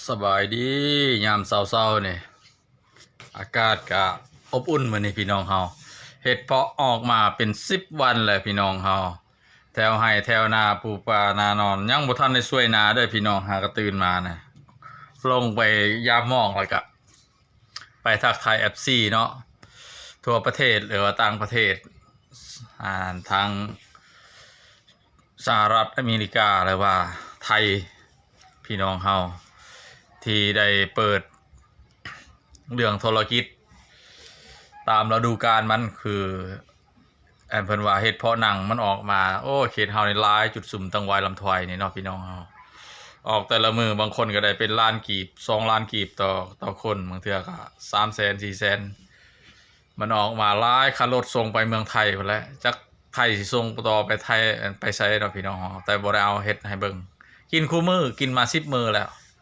ສະບາຍດີ ຍາມເຊົ້າໆນີ້ ອາກາດກະອົບອຸ່ນມື້ນີ້ພີ່ນ້ອງເຮົາ. ເຫັດເຜາະອອກມາເປັນສິບວັນແລ້ວພີ່ນ້ອງເຮົາ. ແຖວໄຮ່ແຖວນາ ປູປານານອນ ຍັງບໍ່ທັນໄດ້ຊ່ວຍນາເດີ້ພີ່ນ້ອງ. ຫາກະຕື່ນມານະ ລົງໄປຢາມມອງ ແລ້ວກະໄປທັກທາຍເອັຟຊີເນາະ ທົ່ວປະເທດ ຫຼືວ່າຕ່າງປະເທດ ອ່າ ທາງ ສະຫະລັດອາເມລິກາ ຫຼືວ່າໄທ ພີ່ນ້ອງເຮົາທີ່ໄດ້ເປີດເລື່ອງທຸລະກິດຕາມລະດູການມັນ ຄືອັນເພິ່ນວ່າເຫັດເຜາະໜັງມັນອອກມາ. ໂອ້ ເຂດເຮົານີ້ຫຼາຍ ຈຸດຊຸມທາງວາຍລຳທວາຍນີ້ເນາະ ພີ່ນ້ອງເຮົາ ອອກແຕ່ລະມື້ ບາງຄົນກະໄດ້ເປັນລ້ານກີບ ສອງລ້ານກີບຕໍ່ ຕໍ່ຄົນ ບາງເທື່ອກະສາມແສນ ສີ່ແສນ. ມັນອອກມາຫຼາຍ ຄັນລົດສົ່ງໄປເມືອງໄທພຸ້ນແຫຼະ. ຈັກໄທຊິສົ່ງຕໍ່ໄປໄທ ໄປໃສເນາະພີ່ນ້ອງເຮົາ ແຕ່ບໍ່ໄດ້ເອົາເຮັດໃຫ້ເບິ່ງ. ກິນຄູ່ມື້ ກິນມາສິບມື້ແລ້ວ